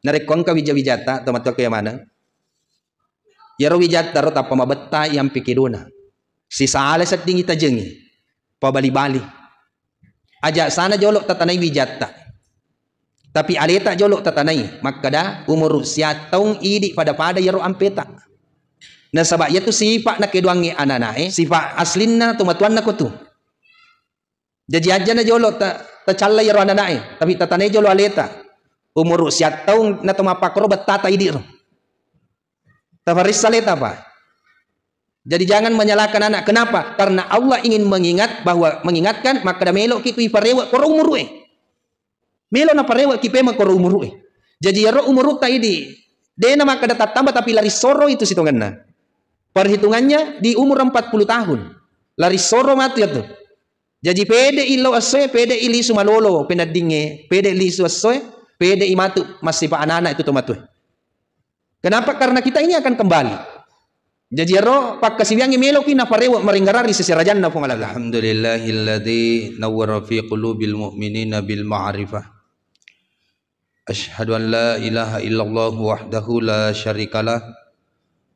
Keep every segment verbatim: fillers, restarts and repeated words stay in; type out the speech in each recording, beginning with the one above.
Narekko engka wija-wijatta, tomatoakku iya maneng. Iyaro wijatta ro tappa mabetta iyampe kedona. Sisala seddingi tajengi. Pabali-bali. Aja sana jolo tatanai wijatta. Tapi aleta jolo tatanai. Makkada umuru siattaung idi pada-pada iyaro ampeta. Nasaba iyatu sifa nakedoangnge ananae, sifa aslinna tomatoanna kotu. Jaji ajana jolo ta-, tacalla iyaro ananae, tapi tatanai jolo aleta. Umuru siattaung na to mappakkoro bettata idi ro. Tafarissa aleta, Pak. Jadi jangan menyalahkan anak. Kenapa? Karena Allah ingin mengingat bahwa, mengingatkan, makkada meloki tu iparewe koro umurue. Melo naparewe ki pemeng koro umurue. Jadi iyaro umurutta idi, dena makkada tattamba tapi lari soro itu sitongenna. Perhitungannya di umur empat puluh tahun. Lari soro matu iyatu. Jaji pede i lao essoe, pede i lisu malolo peneddingnge, pede lisu essoe, pede i matu massipa anana itu tomatue. Kenapa? Karena kita ini akan kembali. Jaji ero pakkasiwiangnge meloki naparewe maringgarang ri sese rajanna Puang Allah Ta'ala. Alhamdulillahilladzi nawwara fi qulubil mu'minina bil ma'rifah. Asyhadu an la ilaha illallah wahdahu la syarikalah,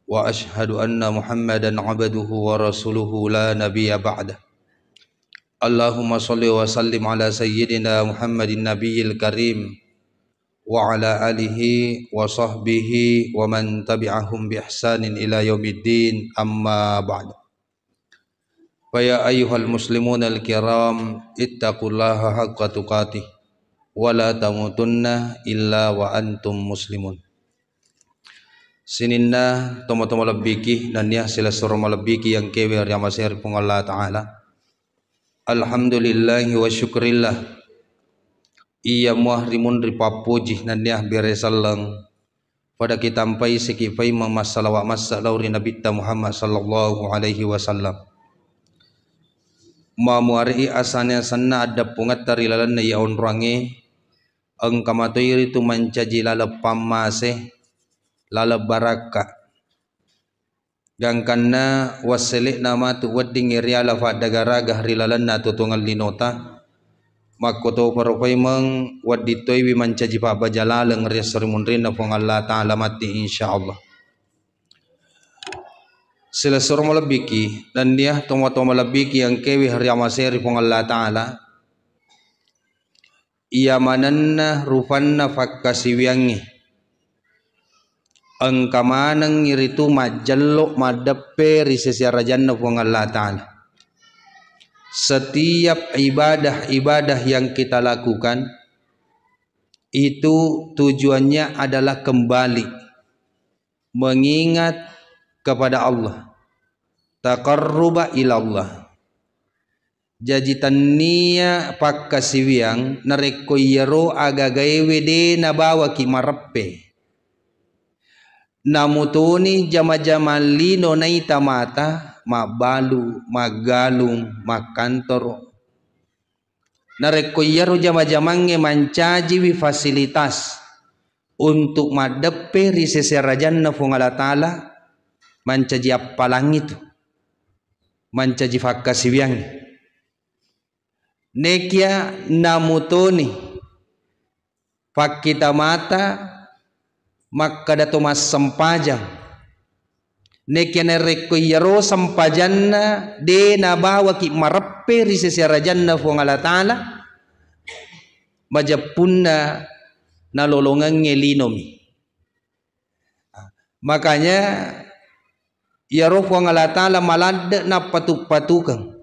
wa asyhadu anna Muhammadan abduhu wa rasuluhu la nabiyya ba'dah. Allahumma shalli wa sallim ala sayyidina Muhammadin nabiyil karim, wa ala alihi wa sahbihi wa man tabi'ahum bi ihsanin ila yaumiddin, amma ba'd. Fa ya ayyuhal muslimunal kiram, ittaqullaha haqqa tuqatih, wa la tamutunna illa wa antum muslimun. Sininna tomo-tomo lebbiki, nennia silessureng malebbiki yang kewe riamaseri Puang Allah Ta'ala. Alhamdulillahi wa syukrillah. Iya muah rimunri pappuji nennia bere selleng. Pada kitampai siki paimeng massalawa massa lao ri Nabitta Muhammad sallallahu alaihi wasallam. Mamuare'i asane-asenna addeppungetta ri lalenna iya onroangnge, engka matoi ritu mancaji laleng pammase, laleng barakka. Gangkanna wassele'na matu weddingnge riala faddagaraga ri lalenna totongeng linota, makkotoparo paimeng wedding toiwi mancaji pabbaja laleng ri esso ri munrinna Puang Allah Ta'ala matti, insyaallah. Silessureng malebbiki, nennia tomatoa malebbiki engkewe riamaseri Puang Allah Ta'ala, iya manenna rupanna fakkasiwiangnge. Engka manengngi ritu majjello maddeppe ri sese arajanna Puang Allah Ta'ala. Setiap ibadah-ibadah yang kita lakukan, itu tujuannya adalah kembali mengingat kepada Allah, taqarruba ila Allah. Jaji tennia pakkasiwiang narekko iyaro agagaewe de nabawaki mareppe. Namutoni jama-jamang lino naita mata, mabbalu, maggalung, makkantoro. Narekko iyaro jama-jamangnge mancajiwi fasilitas untuk maddeppe ri sese arajanna Puang Allah Ta'ala, mancaji appalangngi tu, mancaji fakkasiwiangngi. Nekia namutoni pakkita mata makkada to massempajang. Nekia narekko iyaro sempajanna de nabawaki mareppe ri sese arajanna Puang Allah Ta'ala, majeppunna nalolongengnge linomi. Makanya, iyaro Puang Allah Ta'ala maladde nappatu-patukeng,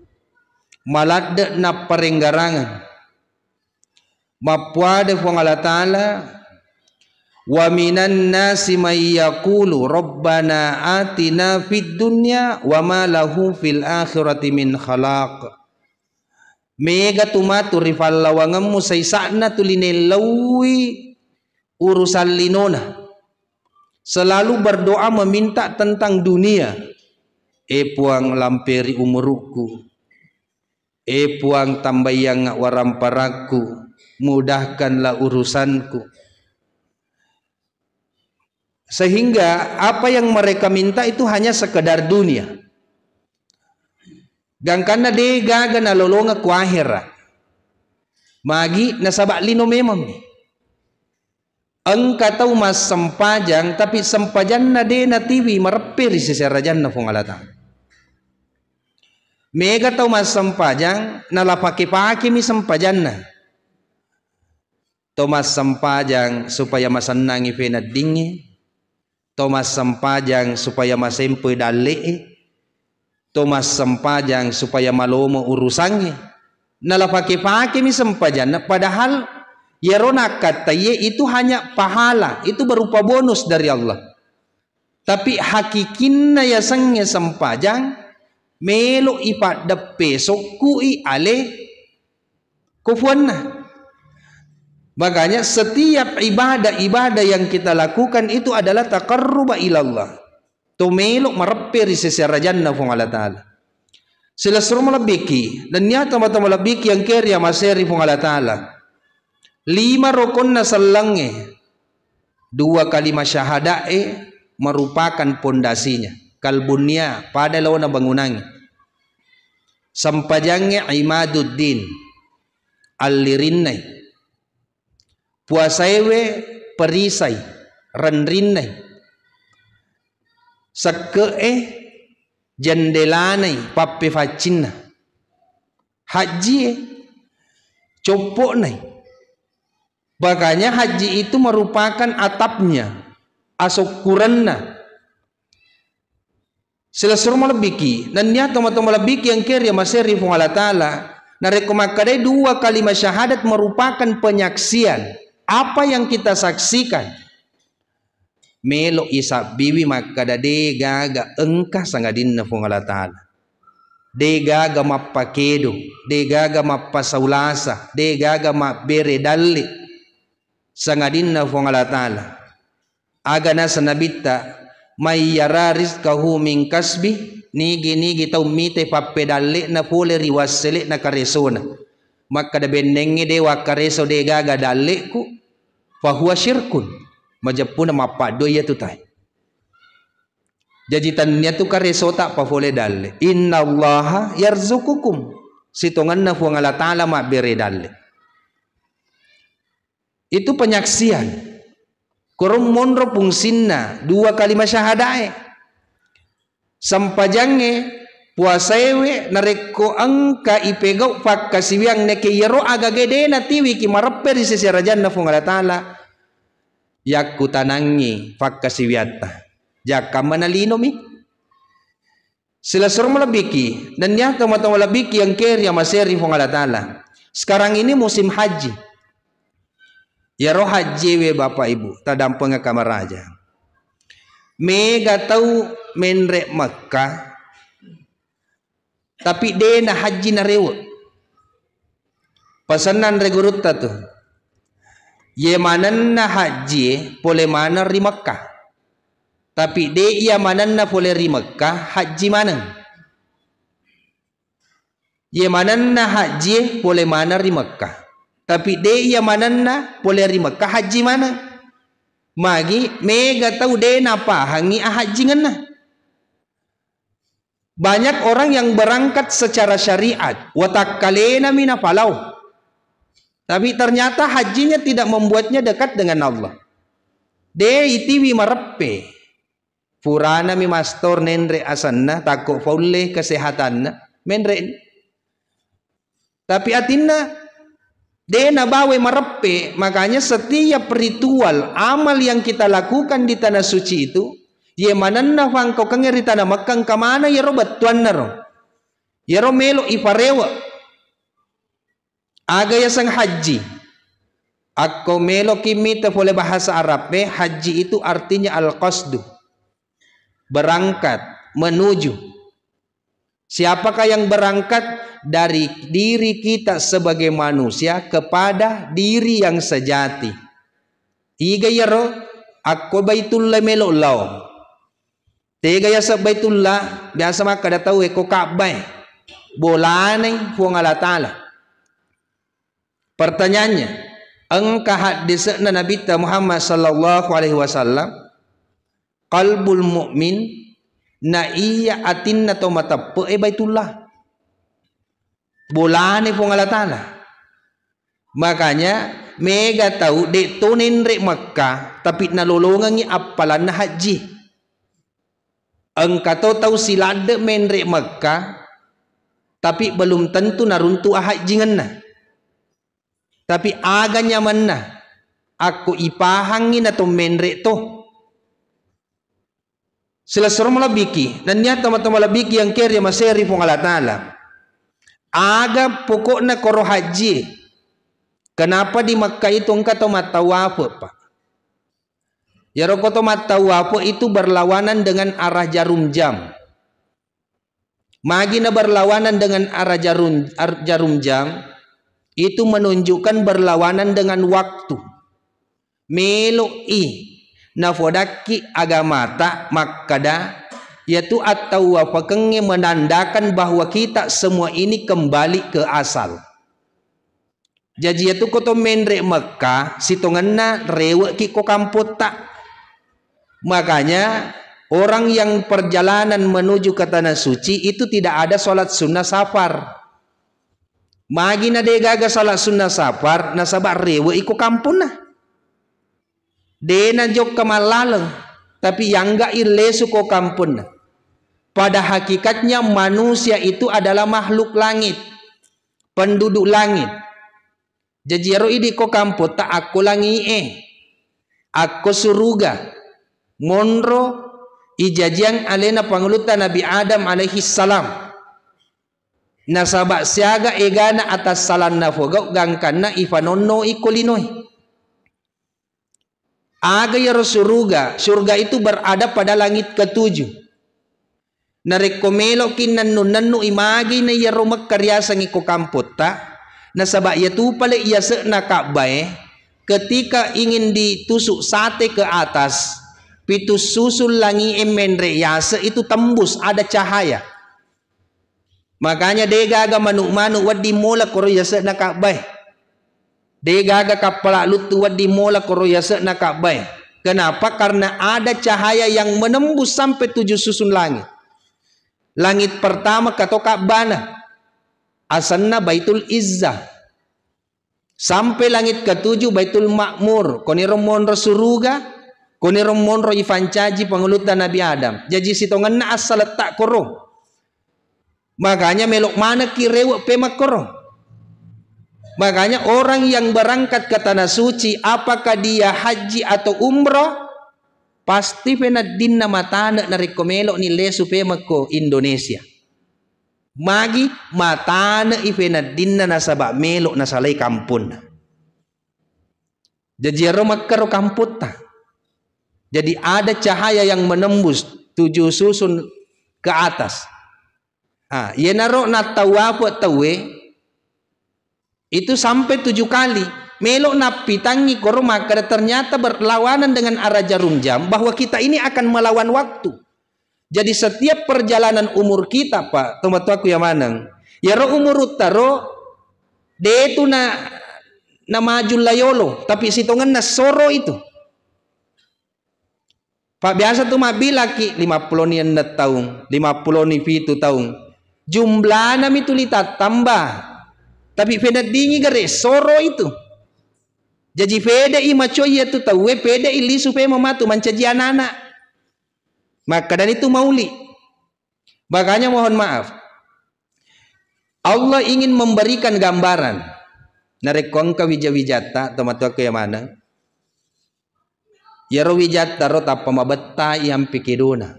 maladde napparenggarangeng. Mappuada Puang Allah Ta'ala, "Wa minan nasi may yaqulu rabbana atina fid dunya wa ma lahu fil akhirati min khalaq." Mega tu matu ri pallawangemmu saisa'na tuli nellauwi urusan linona. Selalu berdoa meminta tentang dunia. E Puang, lamperi umurukku. E Puang, tambaiyangnga waramparakku. Mudahkanlah urusanku. Sehingga apa yang mereka minta itu hanya sekedar dunia. Gangkanna de gaga nalolongeng ku akhera. Magi nasaba lino memang. Engka tau massempajang, tapi sempajanna de natiwi mareppe ri sese arajanna Fuang Allah Ta'ala. Mega tau massempajang, nalapake-pakemi sempajanna. To massempajang supaya masennangi feneddingnge, to massempajang supaya masempoi dalle'e, to massempajang supaya malomo urusangnge. Nalapake-pakemi sempajanna, padahal iyaro nakkattaiye itu hanya pahala, itu berupa bonus dari Allah. Tapi hakikinna yasengnge sempajang, melo ipaddeppe, sokku'i ale kufuanna. Makanya setiap ibadah-ibadah yang kita lakukan itu adalah taqarruba ilallah. To melo mareppe ri sese arajanna Fuang Allah Ta'ala. Silessureng malebbiki, nennia tomatoa malebbiki yang keri amaseri Fuang Allah Ta'ala. Lima rokonna sellengnge, dua kalima syahada'e merupakan pondasinya. Kalbunnia pada laona bangunangnge. Sempajangnge imaduddin, allirinnai. Puasaewe perisai, renrinnai. Sekke'e jendelanai, pappefaccinna. Hajjie coppo'nai. Makanya haji itu merupakan atapnya, asokkurenna. Silessureng malebbiki, nennia tomatoa malebbiki yang keri amaseri Fuang Allah Ta'ala, narekko makkadai dua kalimat syahadat merupakan penyaksian, apa yang kita saksikan, melo isabbiwi makkada de gaga engka sangadinna Fuang Allah Ta'ala. De gaga mappakedo, de gaga mappasaulasa, de gaga mabbere dalle sangadinna Fuang Allah Ta'ala. Aga naseng Nabitta, "May yara rizqahu min kasbi," nigi-nigi tau mite pappedalle'na pole ri wassele'na karesona. Makkada bennengnge de wakkareso de gaga dalle'ku, fahuwa syirkun. Majeppuna mappaddua iyatu tae. Jaji tannia tu karesota papole dalle. Innallaha yarzuqukum. Sitongenna Fuang Allah Ta'ala mabbere dalle. Itu penyaksian. Korong monro fungsinna dua kalimat syahadae. Sempajangnge, puasaewe, narekko engka ipegau fakkasiwiang neke iyaro agage de natiwiki mareppe ri sese arajanna Fuang Allah Ta'ala, yakkutanangngi fakkasiwiatta. Jakkamma nalinomi. Silessureng malebbiki, nennia tomatoa malebbiki yang keri amaseri Fuang Allah Ta'ala. Sekarang ini musim haji. Iyaro hajjiwe Bapak Ibu, tadampengeng kamaraja. Mega tau menre Mekka, tapi de na haji narewe. Pasenna anre gurutta tu. Ye manenna hajjie pole maneng ri Mekka. Tapi de iya manenna pole ri Mekka, hajji maneng. Ye manenna hajjie pole maneng ri Mekka. Tapi de iya manenna pole ri Mekka, hajji maneng. Magi mega tau de napahangi ahajjingenna. Banyak orang yang berangkat secara syariat, watakkalenami napalau. Tapi ternyata hajinya tidak membuatnya dekat dengan Allah. De itiwi mareppe. Puranami mastor nenre asenna, takko faulle kesehatanna, menre. Tapi atinna de nabawe mareppe, makanya setiap ritual amal yang kita lakukan di tanah suci itu, ye manenna fangkaukengnge ri tanah Mekka engka maneng yero bettuannaro. Yero melo iparewe. Aga yaseng hajji? Akko meloki mita pole bahasa Arabbe, hajji itu artinya al-qasdu. Berangkat, menuju. Siapakah yang berangkat? Dari diri kita sebagai manusia kepada diri yang sejati. Iga iyaro? Akko Baitullah melo lao. Tega yaseng Baitullah? Biasa makkada tau e ko Ka'bah e. Bolane Fuang Allah Ta'ala. Pertanyaannya, engka haddese'na Nabitta Muhammad sallallahu alaihi wasallam, qalbul mu'min, na iya atinna to mateppe'e Baitullah. Bolane Fuang Allah Ta'ala. Makanya mega tau de' to nenre' Mekka, tapi nalolongengngi appalanna hajji. Engka to tau siladde' menre' Mekka, tapi belum tentu naruntu' ahajjingenna. Tapi aga nyamanna, akko ipahangngi na to menre' to. Silessureng malebbiki, nennia tau-tau malebbiki yang keri maseri Puang Allah Ta'ala. Aga pokokna koro hajji? Kenapa di Mekka itu engka to mattawafe, Pak? Yaro ko to mattawafe itu berlawanan dengan arah jarum jam. Magi na berlawanan dengan arah jarum, ar-, jarum jam, itu menunjukkan berlawanan dengan waktu. Melo'i nafodakki agamata makkada, yatu attawafakengngé menandakan bahwa kita semua ini kembali ke asal. Jaji, yatu ko to menre' Mekka, sitongenna rewe'ki ko kampotta. Makanya, orang yang perjalanan menuju ke Tanah Suci itu tidak ada sholat sunnah safar. Magi na de' gaga sholat sunnah safar, nasaba' rewe'i ko kamponna. De' najokka mallaleng, tapi yangga'i lesu ko kamponna. Pada hakikatnya manusia itu adalah makhluk langit, penduduk langit. Jaji iyaro idi' ko kampotta akko langi'e, akko suruga, monro ijajiang alena pangulutta Nabi Adam alaihi salam. Nasaba' siaga egana atassalanna fogau gangkanna ifanonno iko linoe. Aga iyaro suruga? Surga itu berada pada langit ketujuh. Narekko melo'ki nennu-nennu'i magi na iyaro Mekka riasengngi ko kampotta, nasaba' iyatu pale' yase'na Ka'bae, ketika ingin ditusuk sate ke atas, pitu susun langi'e menre' yase' itu tembus, ada cahaya. Makanya de' gaga manu'-manu' wedding mola koro yase'na Ka'bae. De' gaga kappala' luttu wedding mola koro yase'na Ka'bae. Kenapa? Karena ada cahaya yang menembus sampai tujuh susun langit. Langit pertama kato Ka'bana. Asenna Baitul Izzah. Sampai langit ketujuh Baitul Ma'mur, koniro monro suruga, koniro monro ifancaji pangulutta Nabi Adam. Jaji sitongenna assaletta' koro. Makanya melo' manekki rewe' pemeng koro. Makanya orang yang berangkat ke Tanah Suci, apakah dia haji atau umroh, pasti peneddinna matane' narekko melo'ni lesu pemeng ko Indonesia. Magi matane'i peneddinna nasaba' melo' nasalai kamponna. Jaji iyaro Mekka ro kampotta. Jadi ada cahaya yang menembus tujuh susun ke atas. Ah, iyanaro nattawafe tauwe itu sampai tujuh kali. Melo' nappitangngi koro makkeda ternyata berlawanan dengan arah jarum jam bahwa kita ini akan melawan waktu. Jadi, setiap perjalanan umur kita, Pak, tomatoakku iya maneng, iyaro umurutta ro, de'tu na, namaju layolo, tapi sitongenna soro itu. Pak, biasa tu mabbilaki lima puluh ni enneng taung, lima puluh ni pitu taung. Jumlana mi tuli tattamba. Tapi peneddingi gare soro itu. Jaji, pede'i macoi iyatu tauwe, pede'i lisu pemeng matu mancaji anana'. Makkedani tu mauli. Makanya mohon maaf. Allah ingin memberikan gambaran. Narekko engka wija-wijatta, tomatoakku iya maneng. Iyaro wijatta ro tappa mabettai ampe kedona.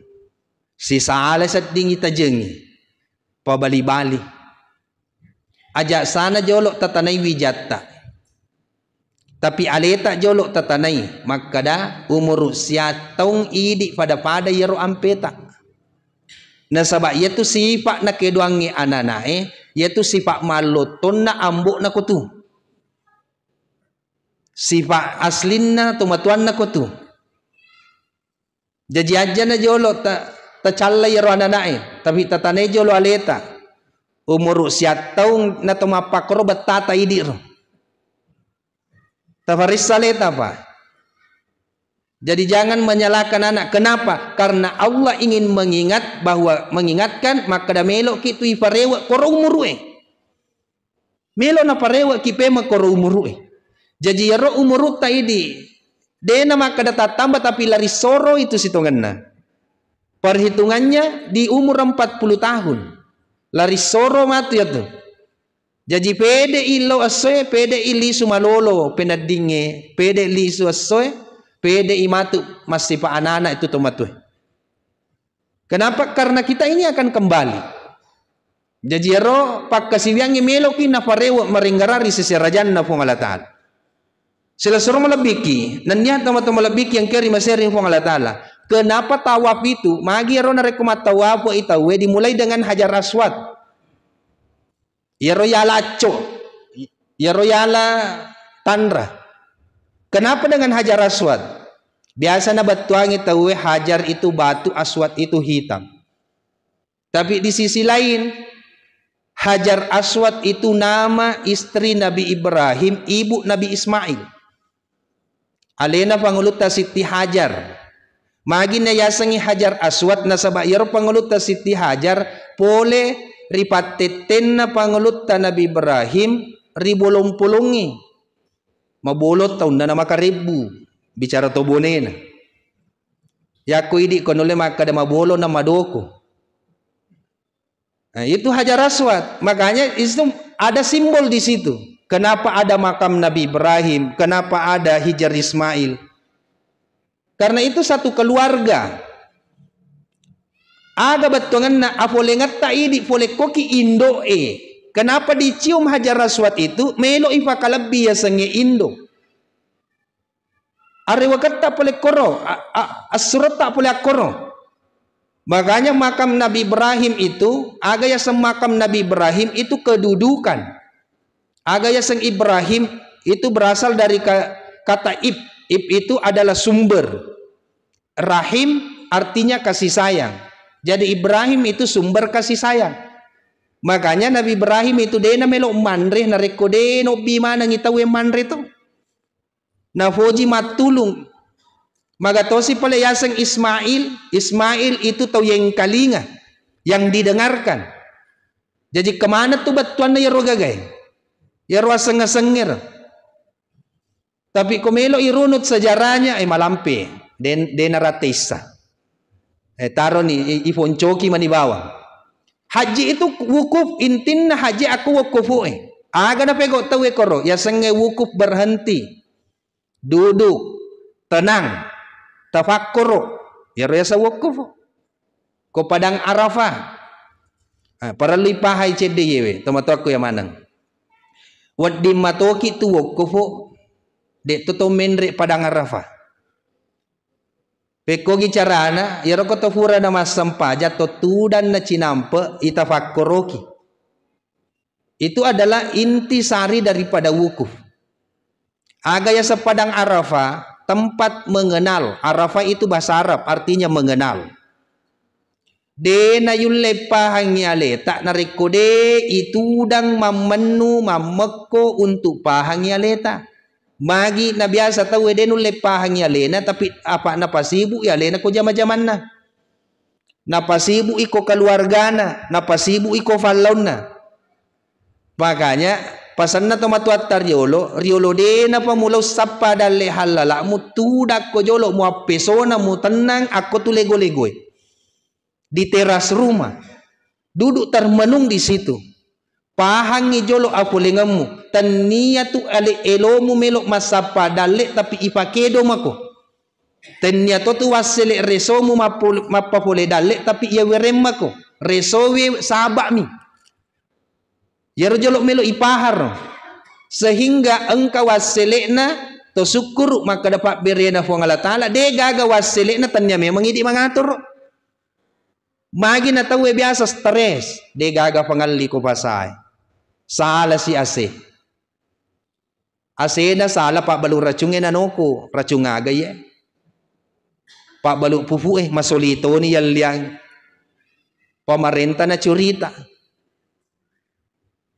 Sisala seddingi tajengi. Pabali-bali. Aja' sana jolo' tatanai wijatta. Tapi aleta jolo' tatanai, makkada umuru' siattaung idi' pada-pada iyaro ampeta. Nasaba' iyatu sifa' nakedoangnge anana'e, iyatu sifa' mallottonna ambo'na kotu. Sifa' aslinna tomatoanna kotu. Jaji ajjana jolo' ta-, tacallai iyaro anana'e, tapi tatanai jolo' aleta. Umuru' siattaung nato mappakkoro bettata idi' ro. Tafarissa aleta, Pak. Jadi jangan menyalahkan anak. Kenapa? Karena Allah ingin mengingat bahwa, mengingatkan, makkeda melo'ki tu iparewe' koro umuru'e. Melo naparewe'ki pemeng koro umuru'e. Jaji iyaro umurutta idi, dena makkeda tattamba, tapi lari soro itu sitongenna. Perhitungannya di umur empat puluh tahun. Lari soro matu iyatu. Jaji pede illo essoe, pede lisu malolo peneddingnge, pede lisu essoe, pede i matu massipa anana itu tomatue. Kenapa? Karena kita ini akan kembali. Jaji ero pakkasiwiangnge meloki naparewe maringgarari seserajanna Puang Allah Ta'ala. Silessureng malebbiki, nennia tau-tau malebbiki engka ri masering Puang Allah Ta'ala. Kenapa tawaf itu? Magi ero narekko mattawaf i tauwe dimulai dengan Hajar Aswad. Iyaro yala acco, iyaro yala tanra. Kenapa dengan Hajar Aswad? Biasa nabettuangi tauwe Hajar itu batu, Aswad itu hitam. Tapi di sisi lain, Hajar Aswad itu nama istri Nabi Ibrahim, ibu Nabi Ismail. Alena Pangulutta Sitti Hajar. Magi nayasengngi Hajar Aswad, nasaba iyaro Pangulutta Sitti Hajar pole ri pattettenna Pangulutta Nabi Ibrahim ribolong-polongngi. Mabolong taunna namakarebbu, bicara to bonena. Yakko idi ko nulle makkeda mabolong na madoko. Nah, itu Hajar Aswad. Makanya itu ada simbol di situ. Kenapa ada makam Nabi Ibrahim? Kenapa ada Hajar Ismail? Karena itu satu keluarga. Aga bettuangenna afolengetta idi folekkoki indo'e. Kenapa dicium Hajar Aswad itu? Melo ifakalebbi yasengnge indo. Arewaketta pole koro, a-, a-, assuretta pole akkoro. Makanya makam Nabi Ibrahim itu, aga yaseng makam Nabi Ibrahim itu kedudukan. Aga yaseng Ibrahim itu berasal dari ka-, kata ib. Ib itu adalah sumber. Rahim artinya kasih sayang. Jadi Ibrahim itu sumber kasih sayang. Makanya Nabi Ibrahim itu dena melo manre narekko de nobbi manengi tauwe manre to. Nafoji mattulung. Magatosi pale yaseng Ismail. Ismail itu tau yengkalinga, yang didengarkan. Jaji kemana tu bettuanna yero gagae? Yero aseng-asengngero. Tapi ko melo irunut sejarahnya, eh, malampe. Den-, dena rate issa. Eh, taroni, i-, ifoncoki mani bawang. Haji itu wukuf, intinna haji aku wukufu e. Aga napego tau e koro, yasengnge wukuf berhenti. Duduk, tenang, tafakkuru. Yaro yaseng wukuf. Ko padang Arafah. Ah, parellu ipahai cedde yewe, tomatoakku ya maneng. Wedding matoki tu wukuf, de to to menre padang Arafah. Pekkogi carana, iyaro ko to furana massempajang, to tudang na cinampe, itafakkoroki. Itu adalah inti sari daripada wukuf. Aga yaseng padang Arafah, tempat mengenal. Arafah itu bahasa Arab, artinya mengenal. De nayulle pahangngi aleta narekko de itudang mammennu mammekko untuk pahangngi aleta. Magi nabiasa tauwe de nulle pahangngi alena, tapi apa napasibu'i alena ko jama-jamanna. Napasibu'i ko keluargana, napasibu'i ko fallaunna. Makanya pasenna tomatoatta riolo, riolo de napamula ussappa dalle hallala'mu, tudakko jolo muappesona, mutennang akko tu lego-legoe. Di teras rumah. Duduk termenung di situ. Pahangngi jolo apolengemmu. Tennia tu ale-, elomu melo massappa dalle, tapi ipakedo mako. Tennia to tu wassele resomu mappo-, mappapole dalle, tapi iyawereng mako. Resowe saba'mi. Iyaro jolo melo ipaharo. Sehingga engka wassele'na to sukkuru makkeda pabberena Puang Allah Ta'ala, de gaga wassele'na tennia memang idi mangatoro. Magi na tauwe biasa stres, de gaga pangalli ko pasae. Sala si ase. Asena sala pabbalu racungnge nanoko, racung aga iye? Pabbalu pupue, masolitoni yalliang. Pamarenta nacurita.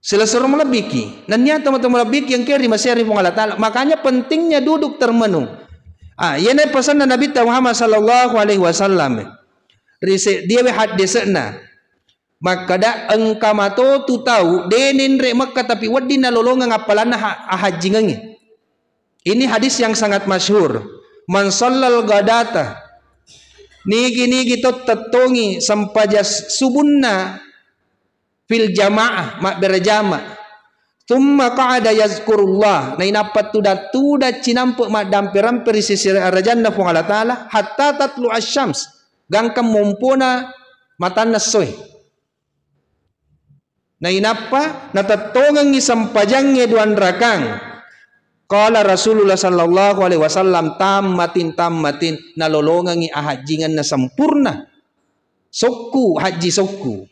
Silessureng malebbiki. Nennia tomatoa malebbiki engka ri maseri Puang Allah Ta'ala. Makanya pentingnya duduk termenung. Ah, iyana pasanna Nabitta Muhammad sallallahu alaihi wasallam. Ri seddiawe haddese'na. Makkada engka matotu tau de nenre Mekka tapi wedding nalolongeng appalanna ha-, ahajjingengnge. Ini hadis yang sangat masyhur. Man shallal ghadata, nigi-nigi to tettongi sempaja s-, subunna fil jamaah, mabbere jama. Tsumma qa'ada yazkurullah, nainappa tudang-tudang cinampe maddampe-rampe ri sisi arajanna Puang Allah Ta'ala, hatta tatlu asyams, gangka mompona matanna essoe. Nainappa natettongengngi sempajangnge duanrakang. Qala Rasulullah sallallahu alaihi wasallam, tammatin, tammatin, nalolongengngi ahajjingenna sempurna. Sokku, hajji sokku.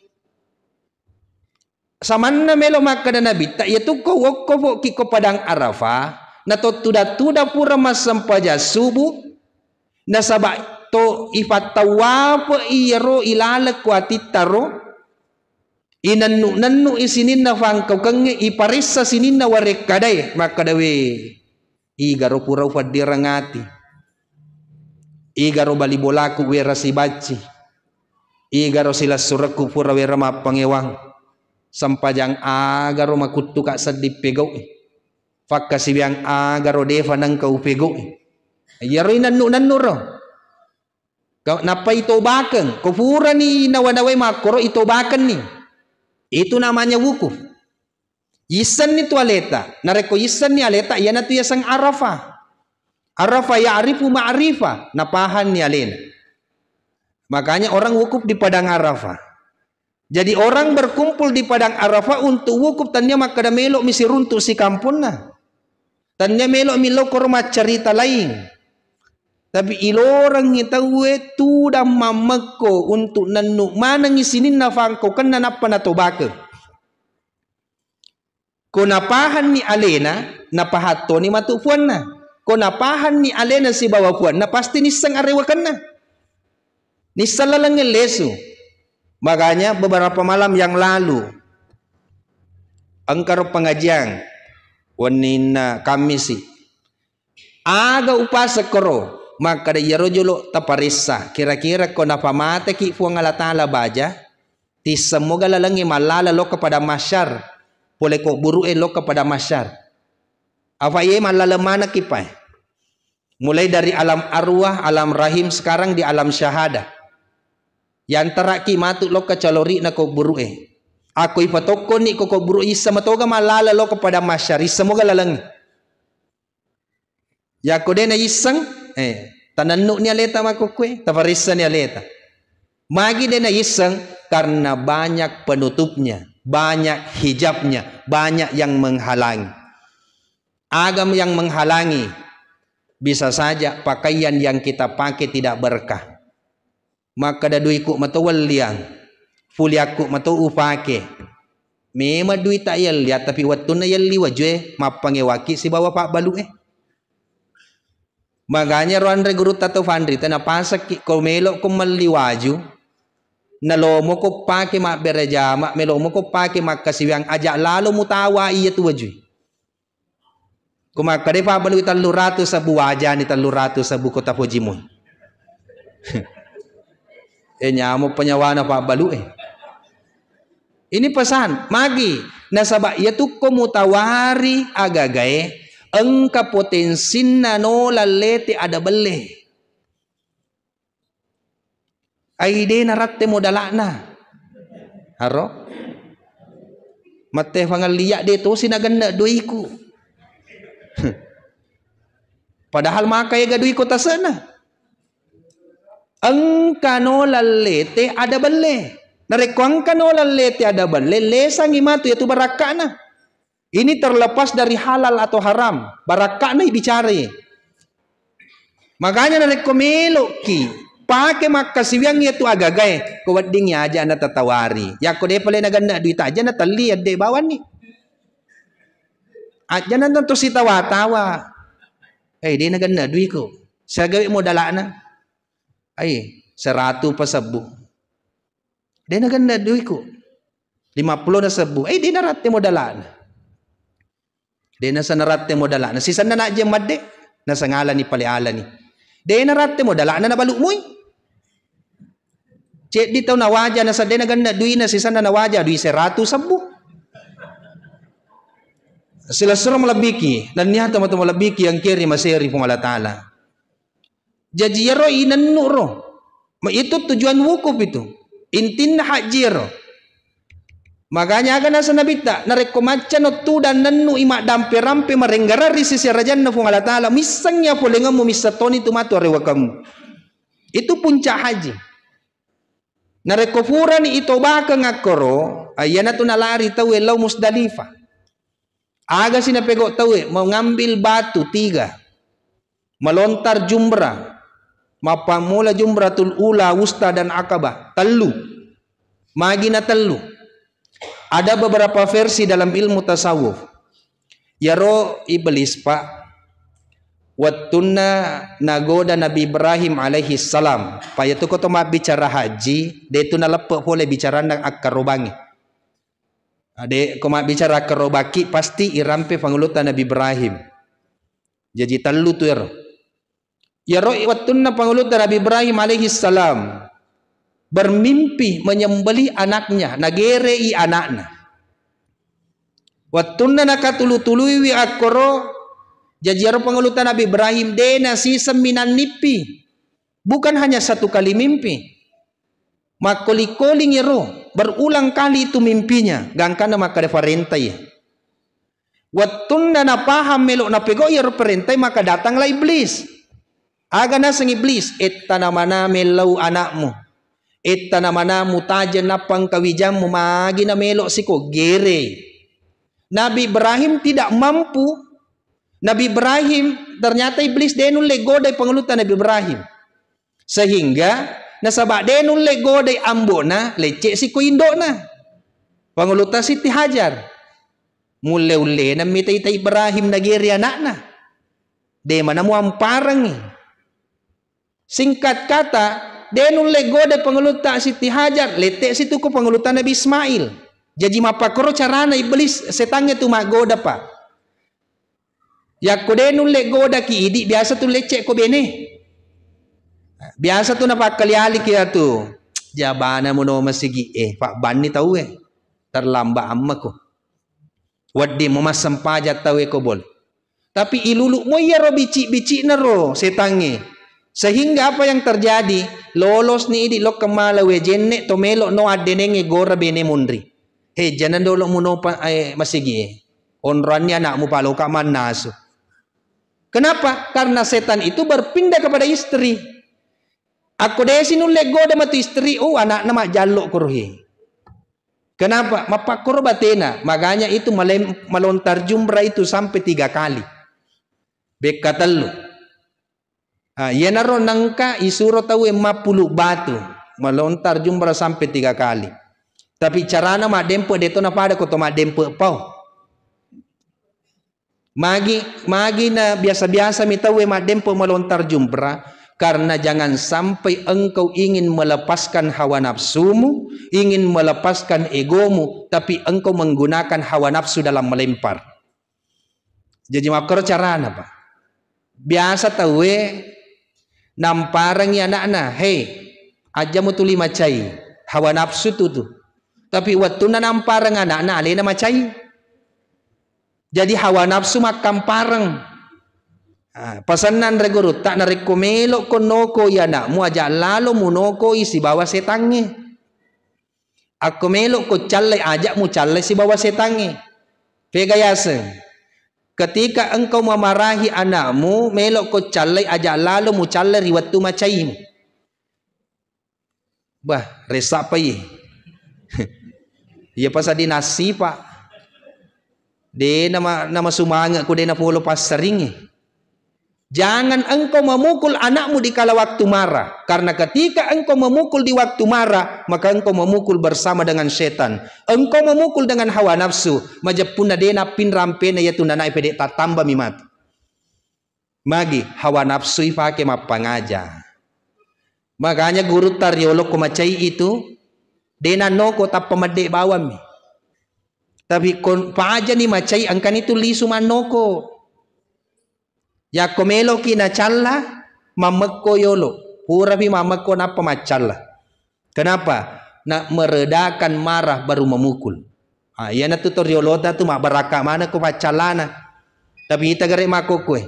Samanna melo makkeda Nabitta, iya tukko wokko foki ko padang Arafah, natottuda-tuda pura massempajang subuh, nasaba to ifattawape iyaro ilaleng ko atitta ro, inennu-nennu i sininna fangkaukengnge, iparessa sininna warekkadae, makkeda, "We, igaro pura ufaddireng ati, igaro bali bolaku wera sibacci, igaro silessurekku pura wera mappangewang, sempajang agaro makuttuka sedding pegau'i, fakkasiwiang agaro defa nengka upegau'i." Iyaro inennu-nennu ro. Ka-, nappa itobakeng. Ko purani nawa-nawai makkoro, itobakenni. Itu namanya wukuf. Yissenni tu aleta. Narekko yissenni aleta, iyanatu yaseng Arafah. Arafah ya'rifu ma'rifah. Napahanni alena. Makanya orang wukuf di padang Arafah. Jadi orang berkumpul di padang Arafah untuk wukuf, tania makkeda melo mi siruntuk sikamponna. Tania melo mi lokoro maccarita laing. Tapi ilorengngi tauwe tudang mammekko untuk nennu manengngi sininna fangkaukenna nappa natobakeng. Ko napahanni alena, napahattoni matu puanna. Ko napahanni alena sibawa puanna, pasti nisseng arewekenna. Nisseng laleng lesu. Makanya beberapa malam yang lalu, engkaro pengajian, wenninna Kammisi. Aga upaseng koro, makkeda iyaro jolo taparessa, kira-kira ko napamateki Puang Allah Ta'ala baja, tisseng moga lalengnge mallala lokka padang mahsyar, pole ko buru'e lokka padang mahsyar. Afa iye mallaleng manekki pae. Mulai dari alam arwah, alam rahim, sekarang di alam syahadah. Yantaraki matu lokka calori'na ko buru'e. Ako ipatokkoni ko, ko buru issa matoga mallala lokka padang mahsyar, issa moga lalengnge. Yakko de naisseng, eh, tanennu'ni aleta makkukkue, taparessani aleta. Magi de naisseng? Karena banyak penutupnya, banyak hijabnya, banyak yang menghalangi. Agam yang menghalangi? Bisa saja pakaian yang kita pakai tidak berkah. Makkeda duiku mato welliang, fuliakku mato upake. Memang duita yelliang, tapi wettunna yelli wajue, mappangewaki sibawa pabbalue. Maganya ro anre gurutta to fanrita, napasekki, ko melo ko melli waju, nalomo ko pake mabbere jama, melomo ko pake makkasiwiang, aja lalo mutawa iya tu wajue. Ko makkeda pabbalui tellu ratu sebbu, wajani tellu ratu sebbu ko tapojimui. Eh, nyamo penyawana pabbalue. Ini pesan, magi nasaba iya tukko mutawari agagae engka potensinna no lallete ada belle. Ai de naratte modala'na. Haro? Matte fangellia de tosi nagenne duiku. Padahal maka ega duiko tase'na. Engka no lallete ada belle. Narekko engka no lallete ada belle, lesangi matu yatu barakka'na. Ini terlepas dari halal atau haram, barakka'na ibicarai. Makanya narekko meloki pake makkasiwiang yatu agagae, ko weddingngi aja na tatawari. Yakko de pale naganna duita aja na telli adde bawanni. Aja na tentu sitawa-tawa. Eh, de naganna duiko. Siagawe modala'na. Ai, seratu pasebbu. De naganna duiku. Lima pulo na sebbu. Eh, de naratte modala'na. De nasa naratte modala'na. Sisenna najje madde, nasangalani pale alani. De naratte modala'na nabalu mui. Ceddi tau nawaja, naseddena genne duina, sisenna nawaja dui seratu sebbu. Silessureng malebbiki, nennia tomatoa malebbiki yang keri maseri Puang Allah Ta'ala. Jaji iyaro inennu ro. Ma itu tujuan wukuf itu. Intinna haji ro. Makanya aga nasa nabitta, narekko maccano tudang nennu i maddampe-rampe marenggarang ri sisi arajanna Puang Allah Ta'ala, missengngi apolengemmu, misseng toni tu matu arewakemmu. Itu puncak haji. Narekko purani itobakeng akkoro, ah, iyanatu nalari tauwe lao Musdalifah. Aga si napego tauwe, mengambil batu tiga, melontar jumrah, mappammula jumratul ula, wusta, dan akabah, tellu. Magi na tellu. Ada beberapa versi dalam ilmu tasawuf. Yaro Iblis, Pak, wettunna nagoda Nabi Ibrahim alaihi salam. Pa iyatu ko to mabbicara haji, de tu naleppe pole bicaranna akkarobangi. Ade ko mabbicara akkarobaki, pasti irampe pangulutta Nabi Ibrahim. Jaji tellu tu ero. Iyaro wettunna pangulutta Nabi Ibrahim alaihi salam bermimpi menyembelih anaknya, nagerei anakna. Wettunna nakatulu-tuluiwi akkoro, jaji iyaro pangulutta Nabi Ibrahim de nasiseng minannippi. Bukan hanya satu kali mimpi. Makkoli-koling iyaro, berulang kali itu mimpinya, gangkanna makkeda parentai. Wettunna napahang melo napegau iyaro parentai, maka datanglah iblis. Aga naseng iblis, "Ettana mana mellau anakmu. Ettana mana mutajeng nappa engka wijammu, magi namelo siko gerei." Nabi Ibrahim tidak mampu. Nabi Ibrahim, ternyata iblis de nulle godai pangulutta Nabi Ibrahim. Sehingga nasaba de nulle godai ambo'na, lecce siko indo'na. Pangulutta Siti Hajar. Mulle-ullena mita-ita Ibrahim nageri anakna. De mana muamparengi. Singkat kata, de nulle godai pangulutta Siti Hajar, lette situku pangulutta Nabi Ismail. Jaji mappakkoro carana iblis, setangnge tu maggoda, Pak. Yakko de nulle godaki idi, biasa tu lecce ko bene. Biasa tu napakkali-aliki iyatu, "Jabana muno masigi e, pabbanni tauwe. Terlambat ammako. Wedding mo massempajang tauwe ko bol." Tapi ilulu mo iyaro bicik-bicikna ro setangnge. Sehingga apa yang terjadi? Lolosni idi lokka mala we jenne to melo no addenengnge gora bene munri. He, jana dolo muno pa, eh, masigi e. Onroanni anakmu paloka mannasu. Kenapa? Karena setan itu berpindah kepada istri. Akko desi nulle goda matu istri, oh, anakna majjallo korohi. Kenapa? Mappakkoro batena. Makanya itu malem-, melontar jumrah itu sampai tiga kali. Bekka tellu. Ah, iyanaro nengka isuro tauwe mappulu batu, melontar jumrah sampai tiga kali. Tapi carana maddempe de to napada ko to maddempe pau. Magi, magi na biasa-biasa mi tauwe maddempe melontar jumrah, karena jangan sampai engkau ingin melepaskan hawa nafsumu, ingin melepaskan egomu, tapi engkau menggunakan hawa nafsu dalam melempar. Jaji makkoro carana, Pak. Biasa tauwe namparengi anakna, "Hei, aja mutuli macai, hawa nafsu tu tu." Tapi wettunna nampareng anakna, alena macai. Jadi hawa nafsu makkampareng. Ah, pasenna anre gurutta, narekko melo ko nokoi anakmu, aja lalo munokoi sibawa setangnge. Akko melo ko callai, aja mucallai sibawa setangnge. Pega yaseng. Ketika engkau memarahi anakmu, melo ko callai, aja lalo mucallai ri wettu macaimu. Bah, ressa pai. Iya pasadi nasipa. De nama, nama sumange ku de napolo passaringi. Jangan engkau memukul anakmu di kala waktu marah, karena ketika engkau memukul di waktu marah, maka engkau memukul bersama dengan setan. Engkau memukul dengan hawa nafsu, majeppunna de nappinrang ampena iyatu nanae pede tattambami matu. Magi hawa nafsu ifake mappangaja. Makanya gurutta riolo ko macai itu, de nannoko tappa medde bawammi. Tapi kon pajani macai, engkani tu lisu mannoko. Yakko meloki nacalla, mammekko yolo. Purapi mammekko nappa maccalla. Kenapa? Na meredakan marah baru memukul. Ah, iyanatu to riolota tu mabbarakka maneng ko paccallana. Tapi ita gare makkokkoe.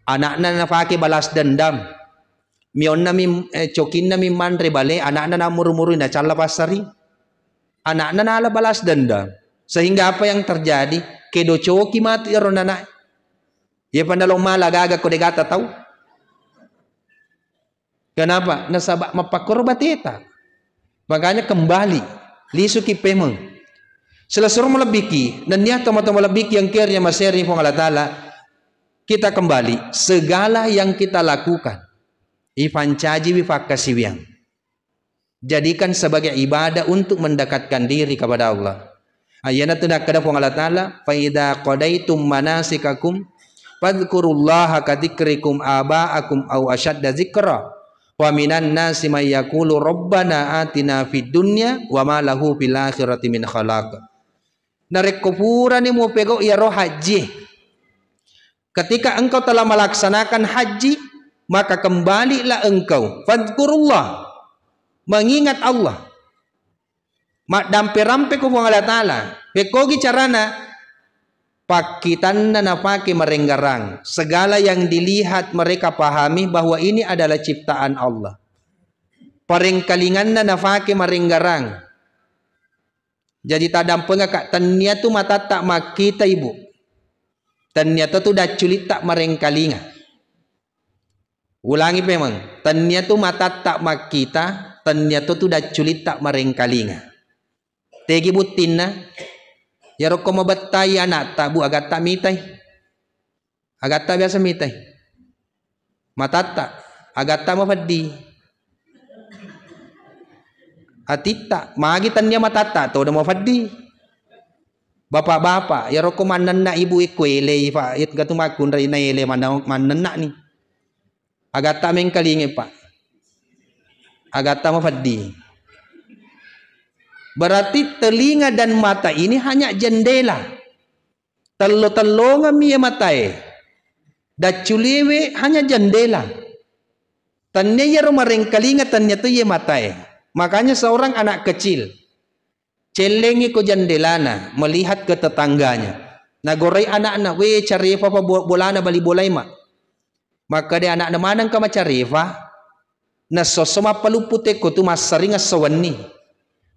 Anakna nafake balas dendam. Mionna mi, eh, cokinna mi manre bale, anakna namuru-murui nacalla passari. Anakna nala balas dendam. Sehingga apa yang terjadi? Kedo coki matu ero nana. Iya pandalo mala gaga ko degata tau. Kenapa? Nasaba mappakkoro bateta. Makanya kembali, lisuki pemeng. Selessureng malebbiki, nennia tomatoa malebbiki yang care yang maseri Puang Allah Ta'ala, kita kembali, segala yang kita lakukan, ipancajiwi fakkasiwiang. Jadikan sebagai ibadah untuk mendekatkan diri kepada Allah. Ayyana tu nakkeda Puang Allah Ta'ala, "Fa idza qadaitum manasikakum fadzkurullaha kadzikrikum aba'akum au asyadda dzikra. Wa minan nasi may yaqulu rabbana atina fid dunya wa ma lahu fil akhirati min khalaq." Narekko purani mupegau iyaro hajji, ketika engkau telah melaksanakan haji, maka kembalilah engkau. Fadzkurullah. Mengingat Allah. Maddampe-rampe ko Puang Allah Ta'ala. Pekkogi carana? Pakkitanna napake marenggarang. Segala yang dilihat mereka pahami bahwa ini adalah ciptaan Allah. Parengkalinganna nafake marenggarang. Jaji taddampengaka, tennia tu matatta makkita, Ibu. Tennia to tu dacculitta marengkalinga. Ulangi pemeng, tennia tu matatta makkita, tennia to tu dacculitta marengkalinga. Tegi buttinna? Yarokko mabettai anatta, Bu, agatta mitai. Agatta biasa mitai. Matatta, agatta mafeddi. Atitta, magi tennia matatta, todo mafeddi. Bapak-bapak, yarokko mannenna ibu ikko elei, Pak, it gatu makkunrai na ele manna-, mannenna ni. Agatta mengkalinge, Pak. Agatta mafeddi. Berarti telinga dan mata ini hanya jendela. Tello-tellongemmi iye matae. Dacculiwe hanya jendela. Tennia iyaro marengkalinga, tennia to iye matae. Makanya seorang anak kecil, cellengi ko jendelana, melihat ke tetangganya. Nagorai anakna, "We, carefa pa bo-, bolana bali bolai, Mak." Makkeda anakna, "Manengka macarefa?" Nassosso mappaluppu tekko tu massering esso wenni.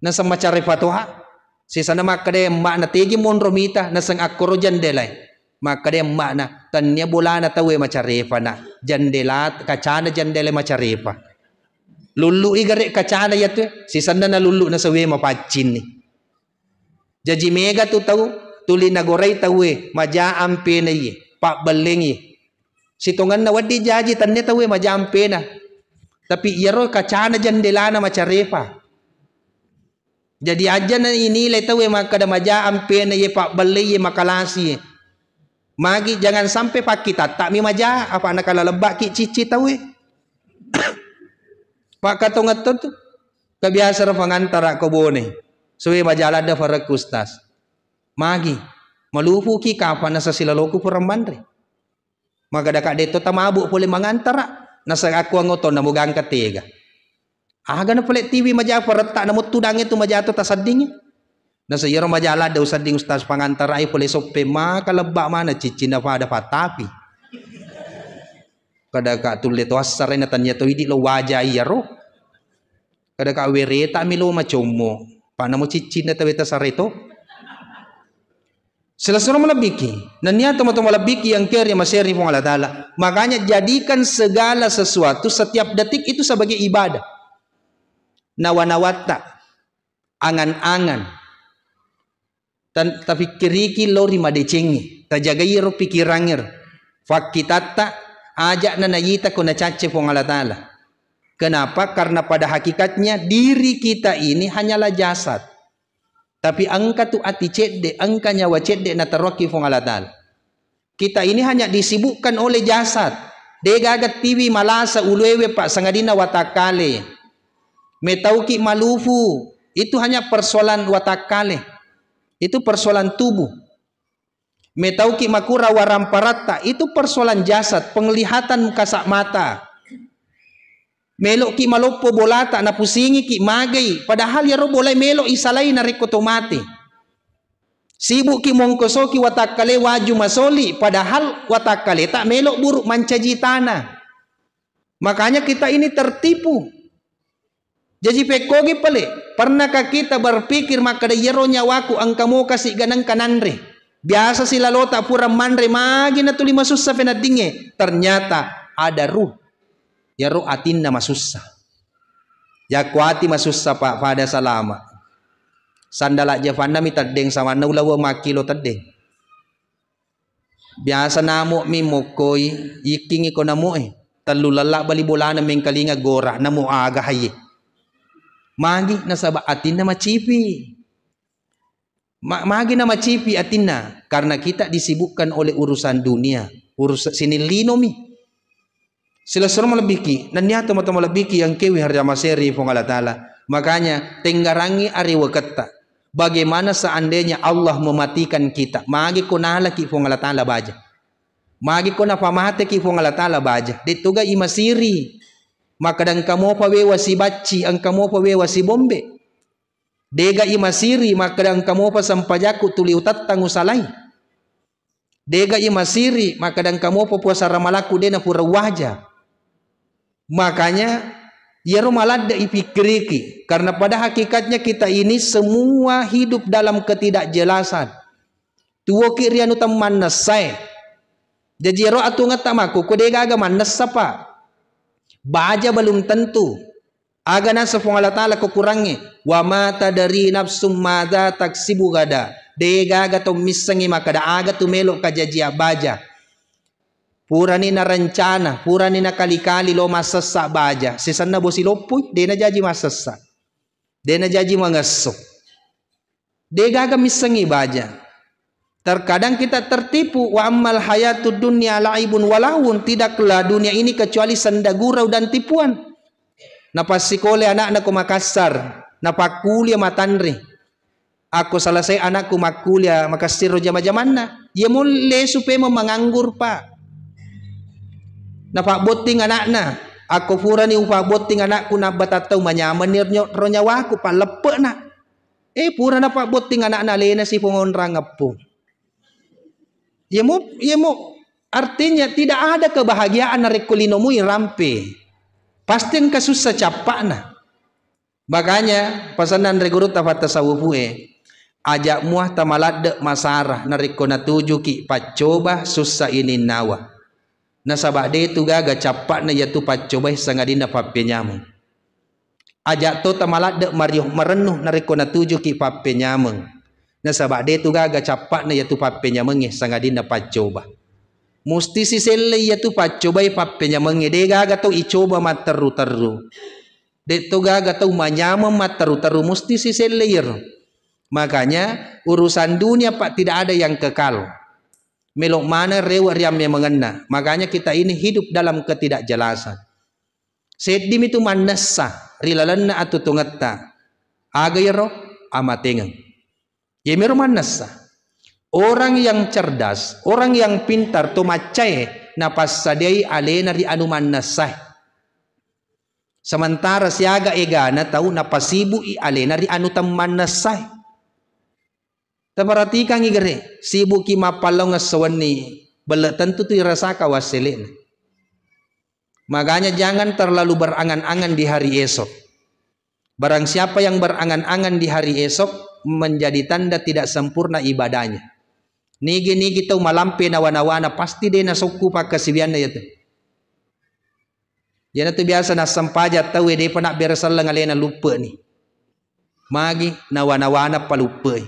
Naseng macarefa toha. Sisenna makkeda emma'na, "Tegi monro mita?" Naseng, "Akkoro jendelae." Makkeda emma'na, "Tennia bolana tauwe macarefa, Nak. Jendela, kacana jendela macarefa." Lullu'i gare kacana iyatu, sisenna nalullu nasewe mapaccinni. Jaji mega tu tau tuli nagorai tauwe maja ampena iye, pabbellengi. Sitongenna wedding jaji tennia tauwe maja ampena. Tapi iyaro kacana jendelana macarefa. Jadi ajana inilai tauwe makkeda maja ampena iye, pabbellei iye, makalasi iye. Magi jangan sampai pakkitattami maja, apa nakalalebbaki cicci tauwe. Pakkatongeng to tu. Kebiasa ro pangantara ko Bone. Suwe maja ladde farekku, Ustaz. Magi, malufuki kapang nasa silaloku pura manre. Magadaka detto tamabu pole mangantara. Nasa aku angotonna mogangka tega. Aga na pole tiwi maja faretta namo tudangnge tu maja to taseddingi. Nasa iyaro maja ladde usedding, Ustaz, pangantarai pole soppe maka lebba mana ciccinna pada patapi. Kadaka tulle to assarai na tania to idi lo waja iyaro. Kadaka wereta mi lo macommo. Panamo ciccinna taweta sareto. Selessureng malebbiki. Nennia tomatoa malebbiki yang care yang maseri Puang Allah Ta'ala. Makanya jadikan segala sesuatu setiap detik itu sebagai ibadah. Nawa-nawatta, angan-angan. Tan-, tafikkiriki lao ri madecengnge, tajagai ro pikirangngero. Fakkitatta, aja'na nayita ko nacacce Puang Allah Ta'ala. Kenapa? Karena pada hakikatnya diri kita ini hanyalah jasad. Tapi engka tu ati cedde, engka nyawa cedde nataroakki Puang Allah Ta'ala. Kita ini hanya disibukkan oleh jasad. Degaga tiwi malasa uluewe, Pak, sangadinna watakkale. Metauki malufu, itu hanya persoalan watakkale. Itu persoalan tubuh. Metauki makura waramparatta, itu persoalan jasad, penglihatan kasat mata. Melo'ki maloppo bolata, napusingiki, magai, padahal iyaro bolae melo isalai narekko to mate. Sibukki mongkosoki watakkale waju masoli, padahal watakkaleta melo buruk mancaji tana. Makanya kita ini tertipu. Jaji pekkogi pale, pernahkah kita berpikir makkeda, "Iyaro nyawaku engka mokasi ganengka nanre. Biasa silalota pura manre, magi natuli masussa fenaddingnge." Ternyata ada ruh. Iyaro atinna masussa. Yakko ati masussa, Pak, pada salama. Sandala jefanna mi teddeng, samanna ulaweng makkilo teddeng. Biasa namu mi mokkoi, yikkingi ko namu e. Tellu lella bali bolana mengkalinga gora, namu aga haye. Magi nasaba atinna macipi. Ma-, magi na macipi atinna? Karena kita disibukkan oleh urusan dunia, urus-, sining lino mi. Silessureng malebbiki, nennia tomatoa malebbiki yang kewi harja maseri Puang Allah Ta'ala. Makanya, tenggarangi areweketta. Bagaimana seandainya Allah mematikan kita? Magi ko nalaki Puang Allah Ta'ala baja? Magi ko napamateki Puang Allah Ta'ala baja? Dettoga imasiri. Maka engka mopa wewa sibacci, engka mopa wewa sibombe. Dega imasiri makkeda engka mopa sempajakku tuli utettang usalai. Dega imasiri makkeda engka mopa puasa ramalaku de napura uwaja. Makanya, iyaro maladde ipikkiriki, karena pada hakikatnya kita ini semua hidup dalam ketidakjelasan. Tuwoki ri anu temmannessae. Jaji iyaro atuongetta makkukku degaga mannessa, Pak. Baja belum tentu. Aga naseng Puang Allah Ta'ala ko Kurangnge, "Wa ma tadri nafsum madza taksibu gada." Degaga tau missengngi makkeda aga tu melo kajajia baja. Purani narencana, purani nakali-kali lo massessa baja. Sisenna bosi loppui, de najaji massessa. De najaji mangesso. Degaga missengngi baja. Terkadang kita tertipu, "Wa ammal hayatud dunya laibun walahun," tidaklah dunia ini kecuali senda gurau dan tipuan. Napassikolai anakna ko Makassar, napakkulia matanre. Akko selesai anakku makkulia, makessiro jama-jamanna. Iya mo lesu pemeng menganggur, Pak. Napabbotting anakna. Akko purani upabbotting anakku nabbata tau manyamenni ro nyo-, ro nyawaku, palleppe'na. Eh, pura napabbotting anakna, alena si pongonrang eppo. Iya mo, iya mo, artinya tidak ada kebahagiaan narekko linomu irampe. Pasti engka sussa cappa'na. Makanya, pasanna anre gurutta fattasawufu'e, aja' mua tamaladde' masara narekko natujuki paccoba sussa ininnawa. Nasaba' de' tu gaga cappa'na iyatu paccobae sangadinna pappenyameng. Aja' to tamaladde' mario marennu narekko natujuki pappenyameng. Nasaba' de' tu gaga cappa'na iyatu pappenyamengnge sangadinna paccoba. Musti sisellei iyatu paccobae pappenyamengnge, de' gaga to icoba matteru-teru. De' to gaga tau manyameng matteru-teru, musti sisellei iyaro. Makanya, urusan dunia, Pak, tidak ada yang kekal. Melo' maneng rewe' riammemengenna. Makanya kita ini hidup dalam ketidakjelasan. Seddimi tu mannessa ri lalenna atuongetta. Aga iyaro? Amatengeng. Iyamiro mannessa. Orang yang cerdas, orang yang pintar to maccae napassadiai alena ri anu mannessae. Sementara siaga egana tau napasibu'i alena ri anu temmannessae. Taperhatikangngi gere, sibuki mappallaung esso wenni, belle tentu tu irasaka wassele'na. Makanya jangan terlalu berangan-angan di hari esok. Barang siapa yang berangan-angan di hari esok, menjadi tanda tidak sempurna ibadahnya. Nigi-nigi tau malampe nawa-nawana, pasti de' nasokku pakkasiwianna iyatu. Iyanatu biasa nassempajang tauwe, de'pa nabbere selleng alena, luppe'ni. Magi nawa-nawana paluppe'i.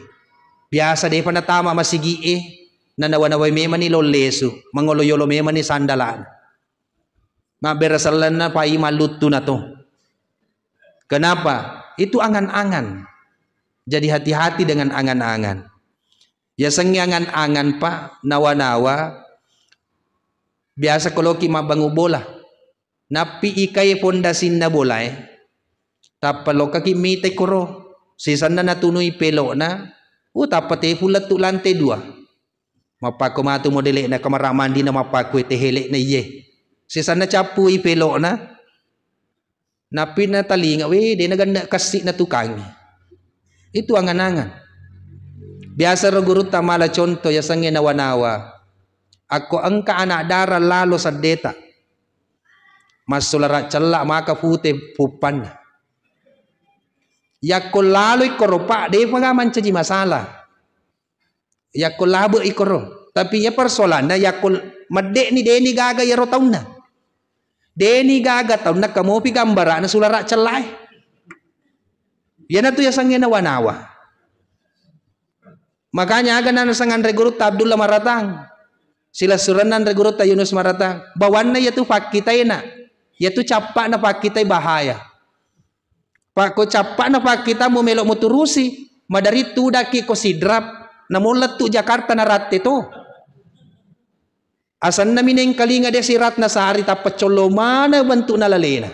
Biasa de'pa natama masigi'e, nanawa-nawai memani lo lesu, mangolo-yolo memani sandalana. Mabbere sellenna pai malluttu na to. Kenapa? Itu angan-angan. Jadi hati-hati dengan angan-angan. Yasengnge angan-angan, Pak, nawa-nawa. Biasa koloki mabbangung bola. Nappi ikae pondasinna bolae. Tappa lokaki mitai koro. Sisenna natunui pelo'na. Uh, tappa tepu lettu lantai dua. Mappakko matu modele'na kamara mandina, mappakko ete hele'na iye. Sisenna cappui pelo'na. Nappi natalinga, wé, dé' nagenna' kessi'na tukangngi. Itu angan-angan. Biasa ro gurutta mala conto yasengnge nawa-nawa. Akko engka ana' dara lalo seddéta. Massulara' cella' maka pute puppanna. Yakko lalo ikkoro, Pak, dé'pa ga mancaji masalah. Yakko labe' ikkoro. Tapi iya persoalanna yakko medde'ni, dé'ni gaga iyaro taunna. Dé'ni gaga taunna, kamopi gambara'na sulara' cellaé. Iyanatu yasengnge nawa-nawa. Makanya aga naseng anre gurutta Abdullah Maratang. Silessurenna anre gurutta Yunus Maratang. Bawanna iyatu pakkitaina. Iyatu cappa'na pakkitai bahaya. Pak, ko cappa'na pakkitamu melo muturusi, madari tudakki ko Sidrap, namolla tu Jakarta naratte to. Asanna minengkalinga de siratna sari tappa collo mana bentukna lalena.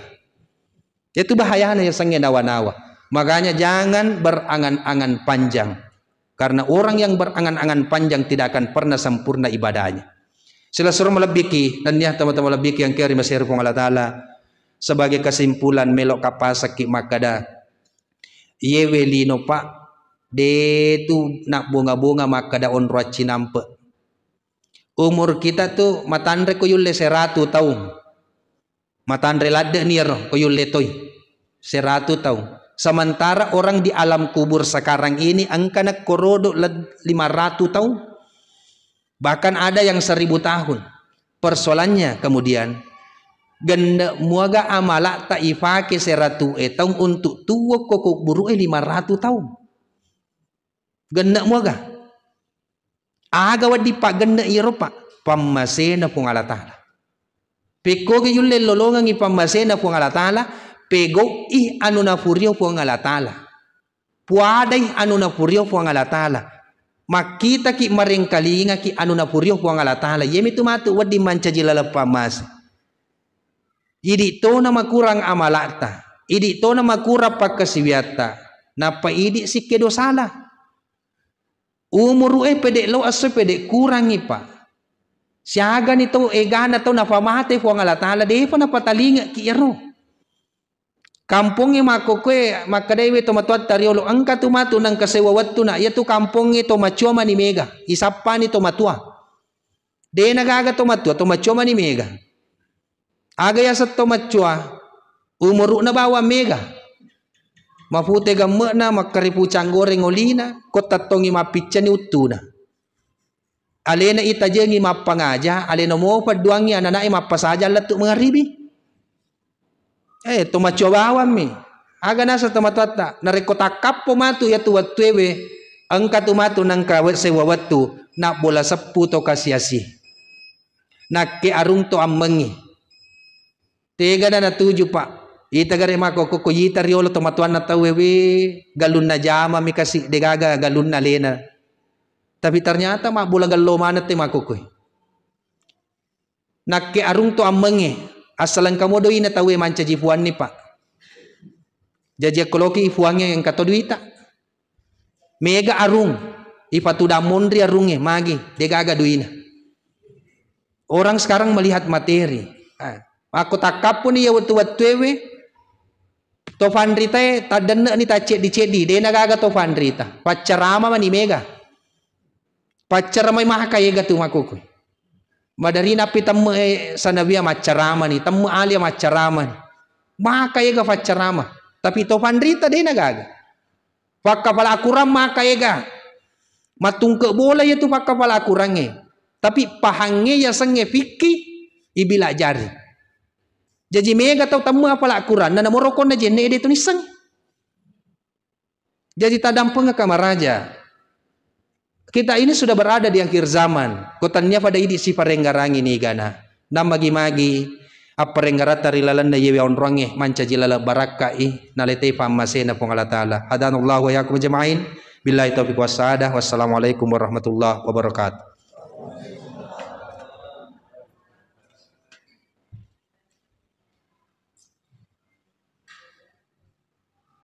Itu bahayana yasengnge nawa-nawa. Makanya jangan berangan-angan panjang. Karena orang yang berangan-angan panjang tidak akan pernah sempurna ibadahnya. Silessureng malebbiki, nennia tama-tama lebbiki yang keri maseri Puang Allah Ta'ala. Sebagai kesimpulan, melo kapasakki makkada, iyewe lino, Pak, de tu nabbonga-bonga makkada onro accinampe. Umur kita tu matanre ko yulle seratu taung. Matanre ladde'ni iyaro, ko yulle toi. Seratu taung. Sementara orang di alam kubur sekarang ini engka nakko rodo led-, lima ratu taung. Bahkan ada yang seribu tahun. Persoalannya kemudian, genne muaga amala'ta ifake seratu e taung untuk tuwo ko kuburu'e lima ratu taung. Genne muaga. Aga wedding paggenne iyaro, Pak? Pammasena Puang Allah Ta'ala. Pekkogi yulle lolongengi pammasena Puang Allah Ta'ala, pegau'i anu nafurio Puang Allah Ta'ala. Puadai anu nafurio Puang Allah Ta'ala. Makkitaki marengkalingaki anu nafurio Puang Allah Ta'ala. Iyamitu matu wedding mancaji laleng pammase. Idi tona makurang amala'ta, idi tona makurang pakkasiwiatta, nappa idi sikke dosala. Umuru'e pede lo esso pede kurangngi, Pak. Siagani tau egana tau nafamate Puang Allah Ta'ala, defa napatalingaki iyaro. Kampongnge makkokkoe makkedai we tomatoatta riolo, engka tu matu nengka sewa wettu na, iyatu kampongnge to maccua mani mega, isappani tomatoa. Dena gaga tomatoa, to maccua mani mega. Aga yaseng to maccua, umuru'na bawang mega. Mafute gemme'na, makkaripucang goreng olina, ko tattongi mappiccani uttuna. Alena itajengi mappangaja, alena mopa duangi anana'e mappasajang lettu mangaribi. Eh, to maccua bawammi. Aga naseng tomatoatta, narekko takkappo matu iyatu wettuewe, engka tu matu nengka we-, sewa wettu, nabbola seppu to kasi-asi. Nakke arung to ammengngi. Tegana natuju, Pak. Ita gare makkokko ko yita riolo tomatoanna tauwe, we, galunna jamami kasi, degaga galunna alena. Tapi ternyata mabbola gallo maneng te makkokkoe. Nakke arung to ammengnge, assalengka mo doina tauwe mancaji puanni, Pak. Jaji akko loki puangnge engka to duita. Mega arung, ipatudang monri arungnge, magi, degaga duina. Orang sekarang melihat materi. Ah, akko takkapponi iya wettu-wettuewe, to fanritae taddenne'ni tacceddi-ceddi, dena gaga to fanrita. Paccarama mani mega. Paccaramai maka ega tu makkokkoe. Madari nappi temme, eh, sanawiyah maccaramani, temme alia maccaramani. Maka ega paccarama. Tapi to fanrita dena gaga. Fakkapala akurang maka ega. Mattungke bola iyatu fakkapala akurangnge. Tapi pahangnge yasengnge fikki ibila jari. Jaji mega tau temme apala akuranna namoro konna jenne ede tu nisseng. Jaji tadampengekka maraja. Kita ini sudah berada di akhir zaman. Ko tania pada idi siparenggarangi nigana. Namagi-magi apparenggaratta ri lalenna iyewe onroangnge mancaji laleng barakkai nalete pammasena Puang Allah Ta'ala. Hadanallahu wa iyyakum ajma'in. Billahi taufiq wassadah. Wassalamualaikum warahmatullahi wabarakatuh.